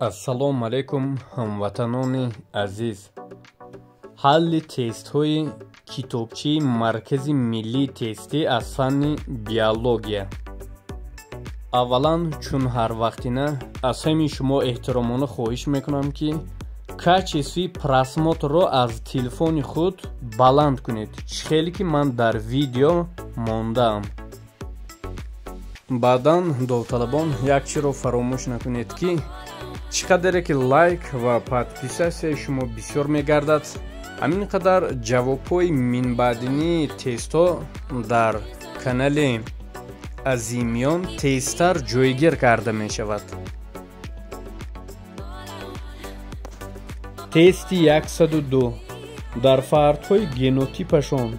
Ассалому алайкум, ҳамватанони азиз. Ҳалли тестҳои китобчаи Маркази миллии тестӣ аз фанни биология. Аввалан, чун ҳар вақтина, аз ҳамин шумо эҳтиромона хоҳиш мекунам, ки качествои просмотрро аз телефони худ баланд кунед, чӣ хеле ки ман дар видео мондаам. Баъдан, довталабон, як чиро фаромӯш накунед, ки чӣ қадаре ки лайк ва подписатсияи шумо бисёр мегардад, ҳамин қадар ҷавобҳои минбаъдинии тестҳо дар канали Азимиён тезтар ҷойгир карда мешавад. Тести 102. Дар фардҳои генотипашон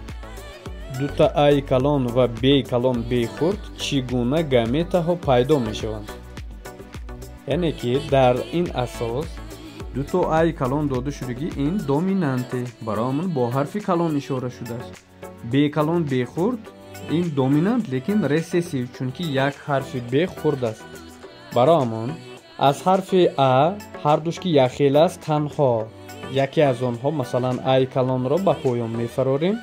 дута А калон ва Б калон Б хурд чӣ гуна гаметаҳо пайдо мешаванд? Яъне ки дар ин асос дуто А калон дода шудагӣ, ин доминанте, барои бо ҳарфи калон ишора шудааст. Б калон Б хурд ин доминант, лекин ресессив, чунки як ҳарфи Б хурд аст. Барои аз ҳарфи А ҳардуш ки якхел аст, танҳо яке аз онҳо, масалан А калонро ба поён мефарорем.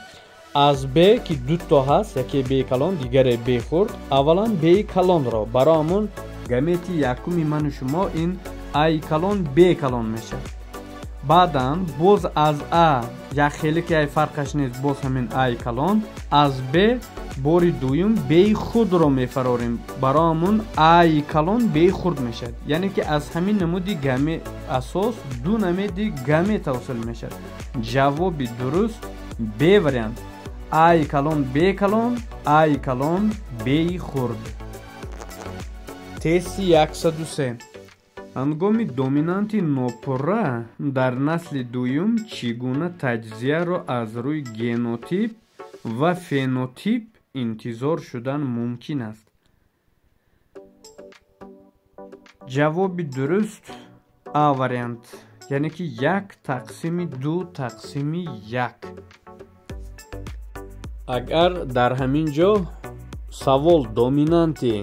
Аз Б ки дуто ҳаст, яке Б калон, дигаре Б хурд, аввалан Б калонро. Барои гамети якуми ману шумо ин А калон Б калон мешавад. Баъдан боз аз А якхеле ки ай фарқаш нест, боз ҳамин А калон, аз Б бори дуюм Б хурдро мефарорем. Барои А калон Б хурд мешавад. Яъне ки аз ҳамин намуди гаме асос ду намуди гамета ҳосил мешавад. Ҷавоби дуруст Б вариант. А калон Б калон, А калон Б хурд. Тести 103. Ҳангоми доминанти нопурра дар насли дуюм чӣ гуна таҷзияро аз рӯи генотип ва фенотип интизор шудан мумкин аст? Ҷавоби дуруст А вариант, яъне ки 1 тақсими 2 тақсими 1. Агар дар ҳамин ҷо савол доминанти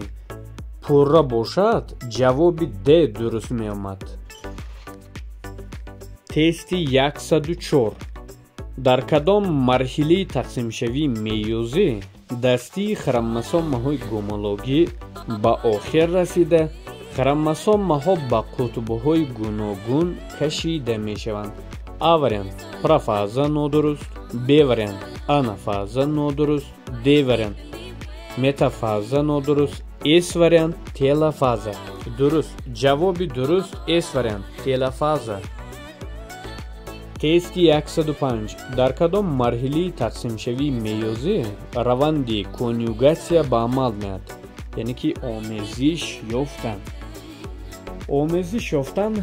пурра бошад, ҷавоби Д дуруст меомад. Тести 104. Дар кадом марҳилаи тақсимшавии меёзӣ дастии хромосомаҳои гомологӣ ба охир расида, хромосомаҳо ба қутбҳои гуногун кашида мешаванд? А вариант профаза нодуруст, Б вариант анафаза нодуруст, Д вариант метафаза нодуруст, С вариант телофаза. Дуруст. Ҷавоби дуруст С вариант телофаза. Тести 105. Дар кадом марҳилаи тақсимшавии меёзӣ раванди конюгатсия ба амал меояд? Яъне ки омезиш ёфтан. Омезиш ёфтан,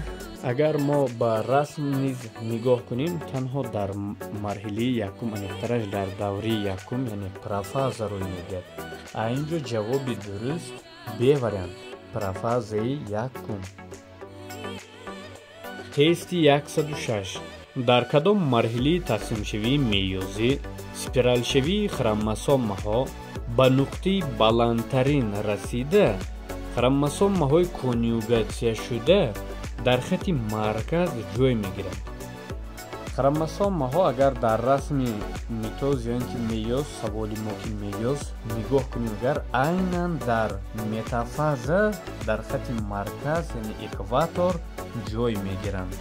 агар мо ба расм низ нигоҳ кунем, танҳо дар марҳилаи якум, аниқтараш дар давраи якум, яъне профаза рӯй медиҳад. А инҷо ҷавоби дуруст Б вариант профазаи якум. Тести 106. Дар кадом марҳилаи тақсимшавии меёзӣ спиралшавии хромосомаҳо ба нуқтаи баландтарин расида, хромосомаҳои конюгатсияшуда дар хати марказ ҷой мегиранд? Хромосомаҳо агар дар расми митоз ё ин ки меёз, саволи мо ки меёз, нигоҳ кунем, агар айнан дар метафаза дар хати марказ, яъне экватор ҷой мегиранд.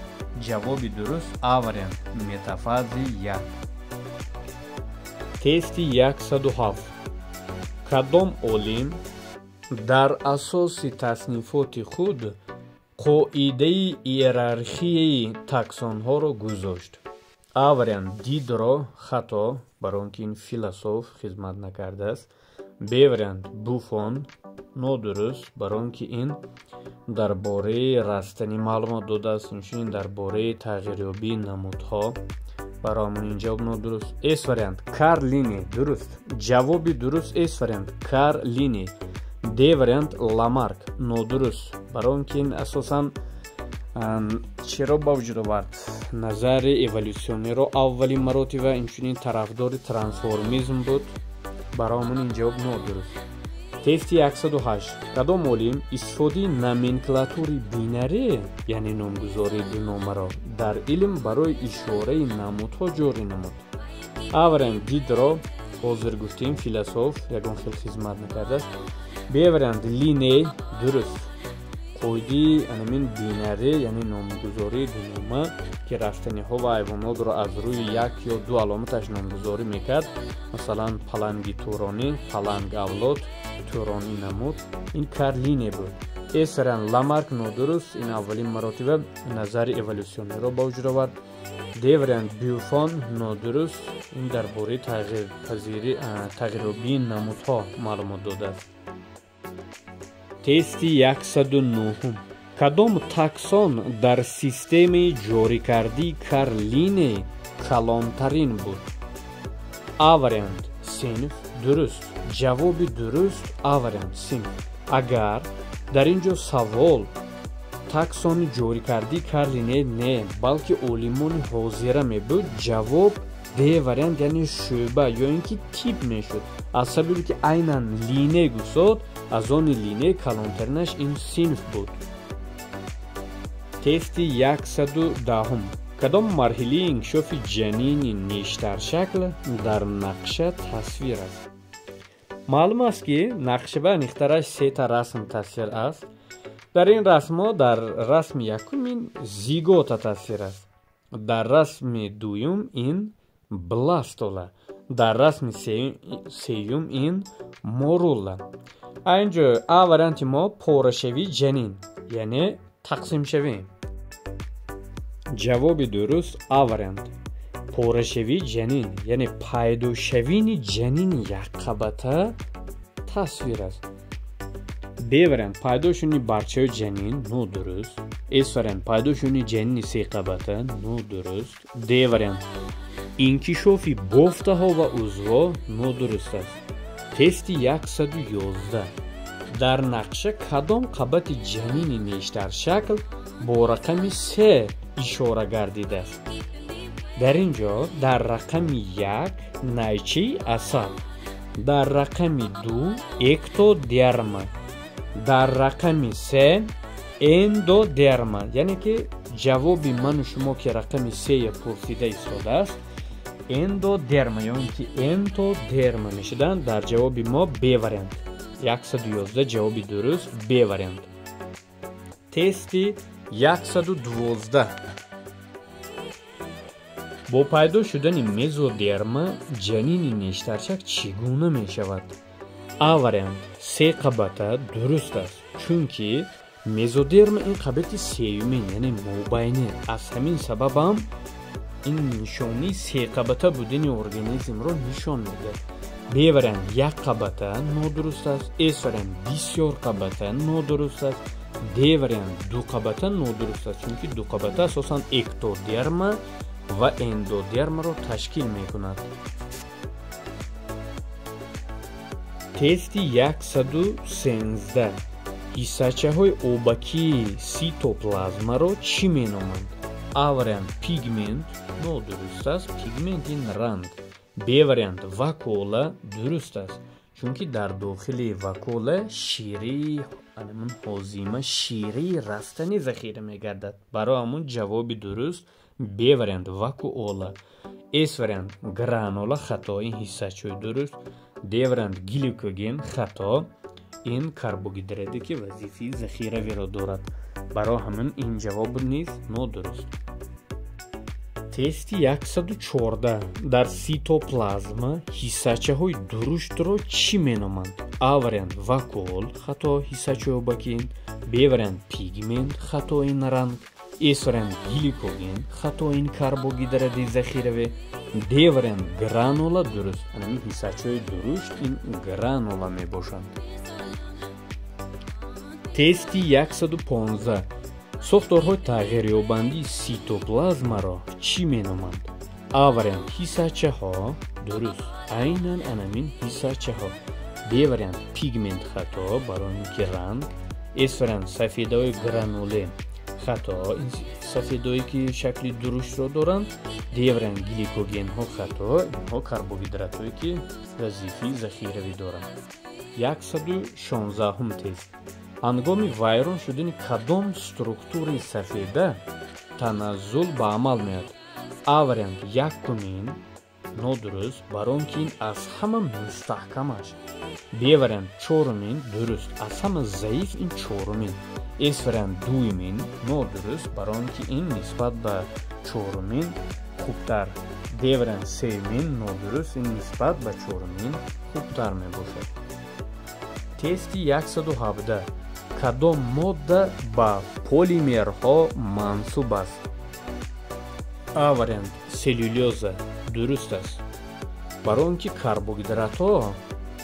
Ҷавоби дуруст А вариант метафази 1. Тести 107. Кадом олим дар асоси таснифоти худ қоидаи иерархияи таксонҳоро гузошт? А вариант Дидро, хато, барои он ки ин философ хизмат накардааст. Б вариант Буфон, нодуруст, барои он ки ин дар бораи растанӣ маълумот додааст, инчунин дар бораи тағйирёбии намудҳо. Барои ҳамон ин ҷавоб нодуруст. С вариант Карл Линне, дуруст. Ҷавоби дуруст С вариант Карл Линне. Д вариант Ламарк, нодуруст, барои он ки ин асосан чиро ба вуҷуд овард? Назари эволюсиониро аввалин маротиба, инчунин тарафдори трансформизм буд. Барои ҳамон ин ҷавоб нодуруст. Тести 108. Кадом олим истифодаи номенклатури бинарӣ, яъне номгузории дуномаро дар илм барои ишораи намудҳо ҷорӣ намуд? А вариант Дидро, ҳозир гуфтем, философ, ягон хел хизмат накардааст. Б вариант Линней, дуруст. Қоидаи анамин бинарӣ, яъне номгузории дунома, ки растаниҳо ва ҳайвонотро аз рӯи як ё ду аломаташ номгузорӣ мекард, масалан паланги туронӣ, паланг авлод, туронӣ намуд, ин кар Линней буд. С вариант Ламарк, нодуруст, ин аввалин маротиба назари эволюсиониро ба вуҷуд овард. Д вариант Бюфон, нодуруст, ин дар бораи тағйирёбии намудҳо маълумот додааст. Тести 109. Кадом таксон дар системаи ҷорикардии Карл Линней калонтарин буд? А вариант синф, дуруст. Ҷавоби дуруст А вариант синф. Агар дар ин ҷо савол таксони ҷорикардии Карл Линней не, балки олимони ҳозира мебуд, ҷавоб Д вариант, яъне шӯъба ё ин ки тип мешуд. Аз сабаби ки айнан Линней гуфтод, аз они Линней калонтаринаш ин синф буд. Тести 110. Кадом марҳилаи инкишофи ҷанини нештаршакл дар нақша тасвир аст? Маълум аст, ки нақша ба аниқтараш сета расм тасвир аст. Дар ин расмҳо дар расми якум ин зигота тасвир аст, дар расми дуюм ин бластола, дар расми сеюм ин морула. Инҷо А варианти мо порашавии ҷанин, яъне тақсимшавӣ. Ҷавоби дуруст А вариант порашавии ҷанин, яъне пайдошавини ҷанини якқабата тасвир аст. Б вариант пайдо шудани барчаи ҷанин, нодуруст. С вариант пайдо шудани ҷанини сеқабата, нодуруст. Д вариант инкишофи бофтаҳо ва узвҳо, нодуруст аст. Тести 111. Дар нақша кадом қабати ҷанини нештаршакл бо рақами 3 ишора гардидааст? Дар ин ҷо дар рақами 1 найчаи асаб, дар рақами 2 эктодерма, дар рақами 3 эндодерма. Яъне ки ҷавоби ману шумо, ки рақами 3 пурсида истодааст, эндодерма ё ин ки энтодерма мешуданд. Дар ҷавоби мо Б вариант 111 ҷавоби дуруст Б вариант. Тести 112. Бо пайдо шудани мезодерма ҷанини нештаршак чӣ гуна мешавад? А вариант се қабата, дуруст аст, чунки мезодерма ин қабати сеюмин, яъне мобайнӣ. Аз ҳамин сабабам ин нишонии сеқабата будани организмро нишон медиҳад. Б вариант як қабата, нодуруст аст. С вариант бисёр қабата, нодуруст аст. Д вариант ду қабата, нодуруст аст, чунки ду қабата асосан эктодерма ва эндодермаро ташкил мекунад. Тести 113. Ҳиссачаҳои обакии ситоплазмаро чӣ меноманд? А вариант пигмент, нодуруст аст, пигмент ин ранг. Б вариант вакуола, дуруст аст, чунки дар дохили вакуола ширии ҳозима, ширии растанӣ захира мегардад. Барои ҳамун ҷавоби дуруст Б вариант вакуола. С вариант гранула, хато, ин ҳиссачаҳои дуруст. Д вариант гликоген, хато, ин карбогидрате ки вазифаи захиравиро дорад. Барои ҳамин ин ҷавоб низ нодуруст. Тести 114. Дар ситоплазма ҳиссачаҳои дуруштро чӣ меноманд? А вариант вакуол, хато, ҳиссачаҳои обакин. Б вариант пигмент, хато, ин ранг. С вариант гликоген, хато, ин карбогидрати захиравӣ. Д вариант гранула, дуруст. Ҳамин ҳиссачаҳои дурушт ин гранула мебошанд. Тести 115. Сохторҳои тағйирёбандии ситоплазмаро чӣ меноманд? А вариант ҳиссачаҳо, дуруст, айнан анамин ҳиссачаҳо. Б вариант пигмент, хато, барои ин ки ранг. С вариант сафедаҳои грануле, хато, ин сафедое ки шакли дуруштро доранд. Д вариант гликогенҳо, хато, инҳо карбогидратҳое ки вазифаи захиравӣ доранд. 116 тест. Ҳангоми вайрон шудани кадом структураи сафеда таназзул ба амал меояд? А вариант якумин нодуруст, барои он ки ин аз ҳама мустаҳкамаш. Б вариант чорумин дуруст, аз ҳама заиф ин чорумин. С вариант дуюмин нодуруст, барои он ки ин нисбат ба чорумин хубтар. Д вариант сеюмин нодуруст, ин нисбат ба чорумин хубтар мебошад. Тести 117. Кадом модда ба полимерҳо мансуб аст? А вариант селлюлоза дуруст аст, барои он ки карбогидратҳо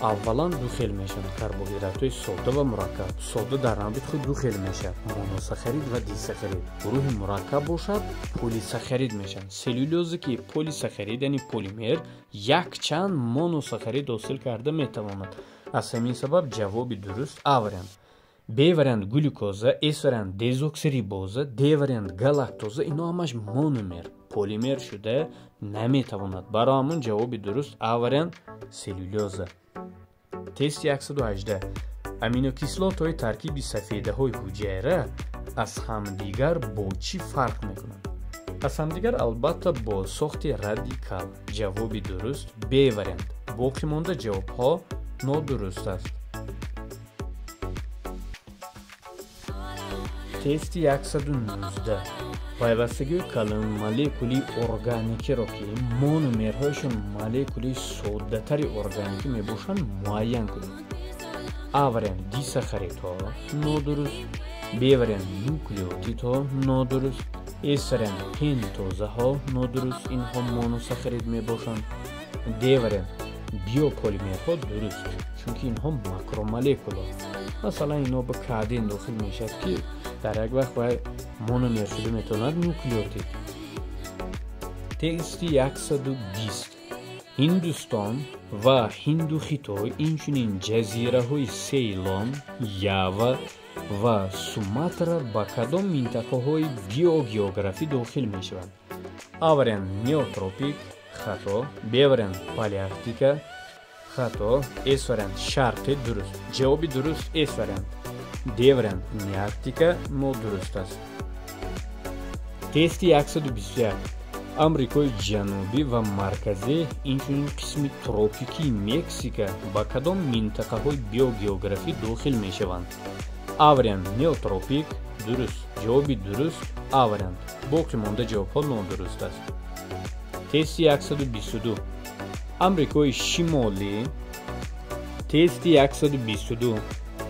аввалан ду хел мешаванд: карбогидратҳои сода ва мураккаб. Сода дар навбати худ ду хел мешавад: моносахарид ва дисахарид. Гурӯҳи мураккаб бошад, полисахарид мешаванд. Селлюлоза ки полисахарид, яъне полимер, якчанд моносахарид ҳосил карда метавонад. Аз ҳамин сабаб ҷавоби дуруст А вариант. Б вариант глюкоза, С вариант дезоксирибоза, Д вариант галактоза. Ино ҳамаш мономер, полимер шуда наметавонад. Барои ҳамон ҷавоби дуруст А вариант селлюлоза. Тести 118. Аминокислотаҳои таркиби сафедаҳои ҳуҷайра аз ҳамдигар бо чӣ фарқ мекунанд? Аз ҳамдигар албатта бо сохти радикал. Ҷавоби дуруст Б вариант. Боқӣ монда ҷавобҳо нодуруст аст. Тести 119. Пайвастагии калонмолекулии органикиро, ки мономерҳояшон молекулаи соддатари органикӣ мебошанд, муайян кунед. А вариант дисахаридҳо нодуруст, Б вариант нуклеотидҳо нодуруст, С вариант пентозаҳо нодуруст, инҳо моносахарид мебошанд. Д вариант биополимерҳо дуруст, чунки инҳо макромолекула. Масалан, ино ба каден дохил мешавад, ки дар як вақт вай мономер шуда метавонад нуклеотид. Тести 120. Ҳиндустон ва Ҳинду Хитой, инчунин ҷазираҳои Сейлон, Ява ва Суматра ба кадом минтақаҳои биогеографӣ дохил мешаванд? А вариант неотропик хато, Б вариант палеарктика хато, С вариант шарқӣ дуруст. Ҷавоби дуруст С вариант. Д вариант неарктика нодуруст аст. Тести 121. Амрикои Ҷанубӣ ва Марказӣ, инчунин қисми тропикии Мексика ба кадом минтақаҳои биогеографӣ дохил мешаванд? А вариант неотропик дуруст. Ҷавоби дуруст А вариант. Боқӣ монда ҷавобҳо нодуруст аст. Тести 122. Амрикои Шимолӣ. Тести 122.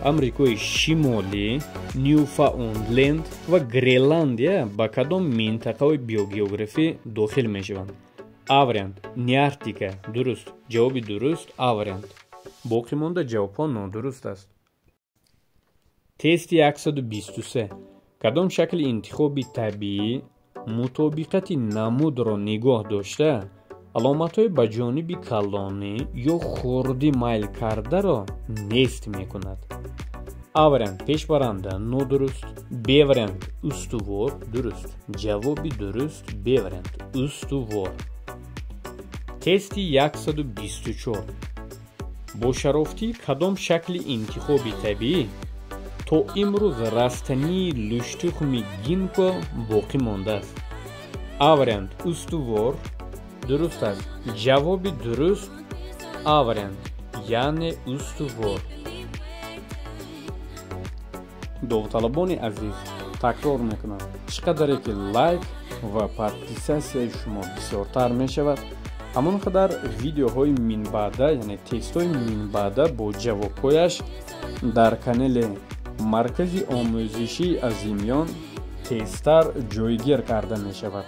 Амрикои Шимолӣ, Нюфаундленд ва Гренландия ба кадом минтақаҳои биогеографӣ дохил мешаванд? А вариант неарктика дуруст. Ҷавоби дуруст А вариант. Боқӣ монда ҷавобҳо нодуруст аст. Тести 123. Кадом шакли интихоби табиӣ мутобиқати намудро нигоҳ дошта, аломатҳои ба ҷониби калонӣ ё хурдӣ майл кардаро нест мекунад? А вариант пешбаранда нодуруст, Б вариант устувор дуруст. Ҷавоби дуруст Б вариант устувор. Тести 124. Бо шарофтии кадом шакли интихоби табиӣ то имрӯз растании лӯштухми гинко боқӣ мондааст? А вариант устувор дуруст аст. Ҷавоби дуруст А вариант, яъне устувор. Довталабони азиз, такрор мекунам, чӣ қадаре ки лайк ва подписатсияи шумо бисёртар мешавад, ҳамон қадар видеоҳои минбаъда, яъне тестҳои минбаъда бо ҷавобҳояш дар канали Маркази омӯзишии Азимиён тезтар ҷойгир карда мешавад.